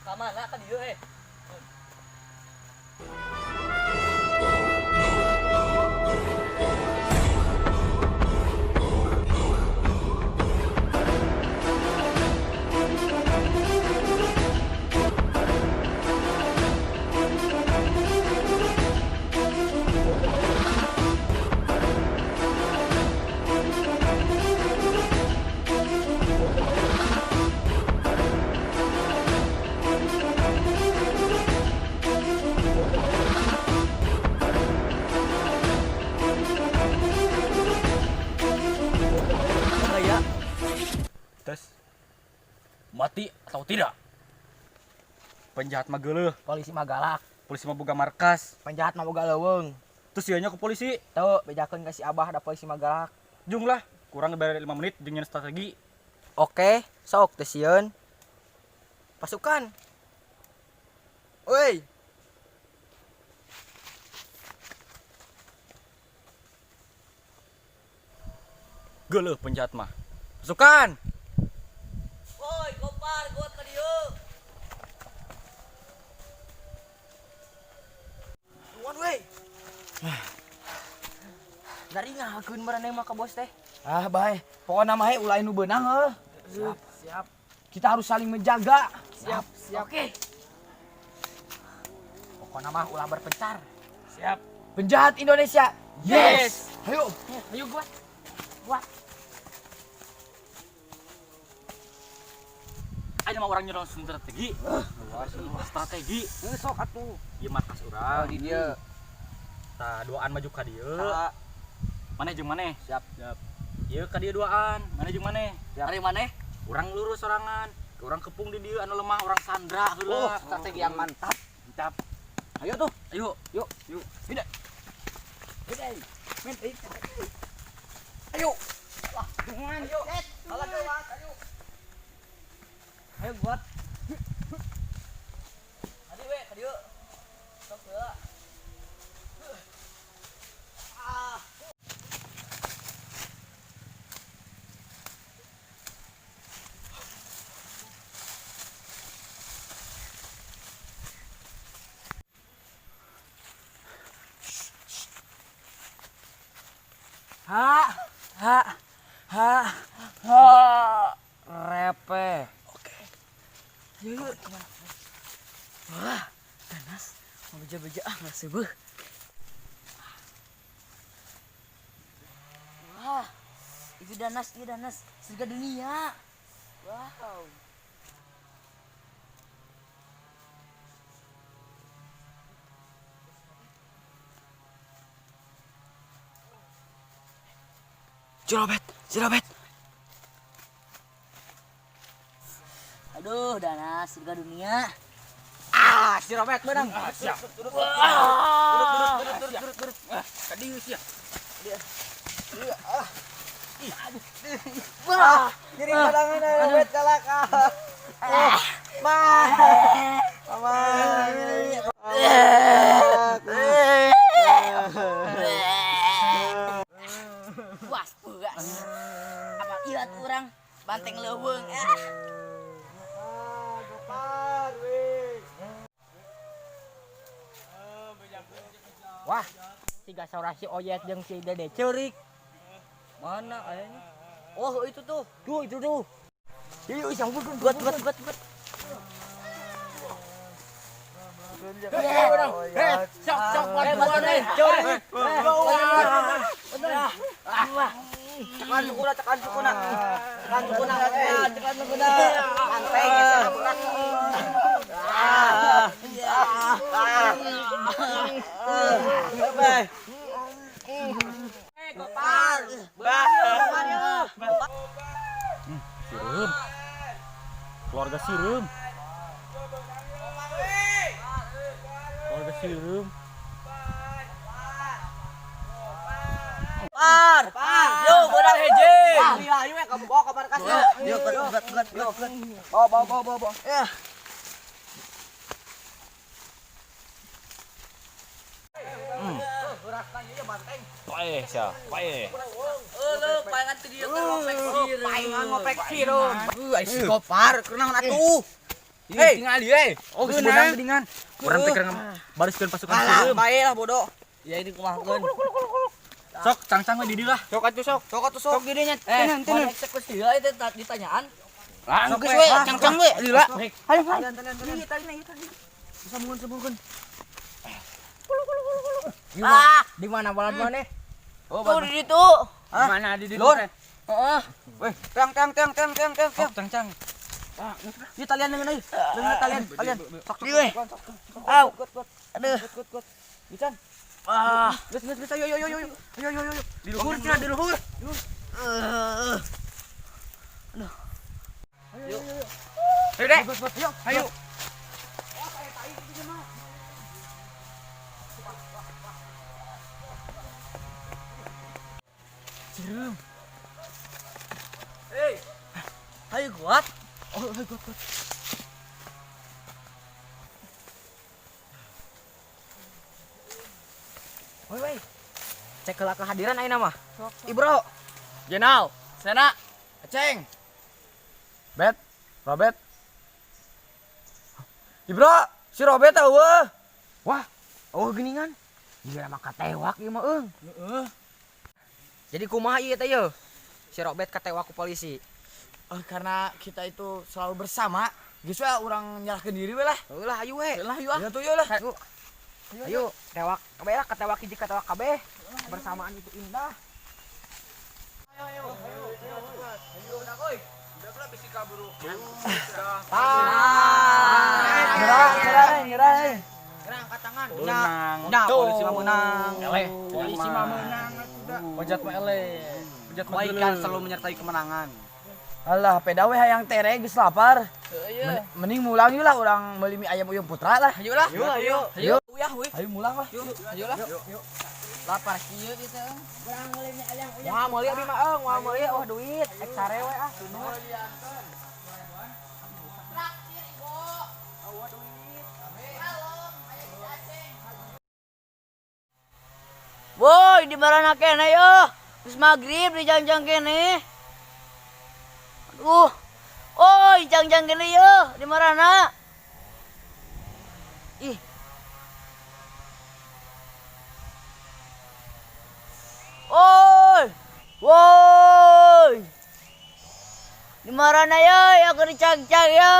Kamana ka dieu eh? Bahaya. Tes. Mati atau tidak? Penjahat mah geuleuh, Polisi mah galak, polisi mah boga markas. Penjahat mah boga leuweung. Terus ieu nya ke polisi. Tuh, bejakeun ka si Abah da polisi mah galak. Jung lah, kurang dari 5 menit dengan strategi. Oke, sok teu sieun. Pasukan. Woi. Geuleuh penjahat mah. Pasukan. Woi, Gopar, gua ka dieu. Tuan we. Naringakeun maraneh mah ka bos teh. Ah, bae. Pokoknya mah ulah nu beunang heuh. Siap, siap. Kita harus saling menjaga. Siap, siap. Oke. Pokoknya mah ulah berpencar. Siap. Penjahat Indonesia. Yes. Ayo. Ayo gua. Gua. Ayo mah urang nyerang strategi. Strategi. Sok atuh. Ieu markas urang. Oh, di dieu. Tah, duaan maju ka dieu. Tah. Maneh jeung maneh? Siap. Siap. Ieu ka dieu duaan, maneh jeung maneh? Siap. Ari maneh? Urang lurus sorangan. Urang kepung di dieu anu lemah urang sandra heula. Oh, strategi yang mantap. Mantap. Ayo tuh. Ayo. Yuk. Yuk. Tidak. Tidak. Men, ayo. Wah, jangan. Ayo. Salah lewat, ayo. Ayo buat. Adi we, ka dieu. Sok heula. Ah. Ha ha ha ha repe. Oke. Yuk, kemana? Wah, ganas. Mau beja-beja ah, nggak sebuh. Wah, itu danas, itu danas. Surga dunia. Wow. Jirobet, Jirobet. Aduh, danas surga dunia. Ah, si Robet menang. Ah, siap. Turut, Turut, turut, turut, turut. Ah, ka dieu sia. Wah, jadi kalangan Robet galak. Ah. Ma. Mama. Puas, puas. Apa ilat orang banteng leuweung ah. Wah, siga saurah si Oyet jeung si Dede ceurik. Mana ayahnya? Oh, itu tuh. Tuh, itu tuh. Yuk, isang bukan. Buat, buat, buat, buat. Eh, sok sok buat Eh, buat bantu, nih. eh. Ceurik. Wah. Cekan sukuna, cekan sukuna. Cekan sukuna, cekan sukuna. Banteng ya sama. Ah. Ah. Bye. Eh, Gopar. Gopar ya. Sireum. Keluarga Sireum. Keluarga Sireum. Par. Yo, beunang hiji. Ayo ayo we kamu bawa ke markas yo. Yo, kuat kuat kuat kuat. Bawa bawa bawa bawa, bawa. Ya. Paeh sia, paeh. Eueuh, palingan teu dieu keur ngopek sireum. Palingan ngopek sireum. Ai si Gopar keur naon atuh? Hei, tinggal ieu. Oh, geus beunang geuningan. Urang teh keur bariskeun pasukan Alah, sireum. bae lah bodoh. Ya ini kumahakeun. Sok cangcang we di dieu lah. Sok atuh sok. Sok atuh sok. Sok di dieu nya. Tenan tenan. Eksekusi heula itu ditanyaan. Langsung Geus we cangcang we lila. Ayo, ayo. Sambungkeun, sambungkeun. Ah, Di mana balad maneh? Oh, tuh di ditu. Mana di dieu? Lur. Heeh. Weh, tang tang tang tang tang tang. Sok cangcang. Ieu talian leungeun euy. Leungeun talian, talian. Sok Di we. Au. Aduh. Kuat kuat. Bican. Ah. Geus geus geus ayo ayo ayo ayo. Ayo ayo ayo. Di luhur cenah di luhur. Eh. Ayo deh. Ayo ayo. Ayo kuat. Oh, ayo kuat kuat. Woi, woi. Cek heula kehadiran ayeuna mah. Ibro. Jenal, Sena, Aceng. Bet, Robert. Ibro, si Robert eueuh. Wah, oh geuningan. Gila mah katewak ieu mah eung. Heeh. Jadi kumaha ieu teh yeuh? Si Robert katewak ku polisi. Eh, karena kita itu selalu bersama, geus we urang nyerahkeun diri we lah. Heuh lah ayo we. Lah ayo ah. Ya tuh yeuh lah. Ayo. Ayo, tewak kabeh lah katewak hiji katewak kabeh. Bersamaan itu indah. Nyerah, nyerah, nyerah. Menang. Nah, polisi mah menang. Eleh, Polisi mah menang. Ojat mah eleh. Ojat mah Kebaikan selalu menyertai kemenangan. Alah, peda we hayang tere geus lapar. Mending mulang yeuh lah urang meuli mie ayam Uyung Putra lah. Ayo lah. Ayo, ayo. Ayo. Uyah, weh. Ayo mulang lah. Ayo lah. Lapar kieu gitu. Wah, meuli abi mah eung, wah meuli oh duit. Ek sare we ah. Woi, di barana kene yo. Geus magrib di jangjang kene. Aduh. Oi, jangjang kene yo, di marana. Ih. Oi. Woi. Di marana yo, aku dicang-cang yo.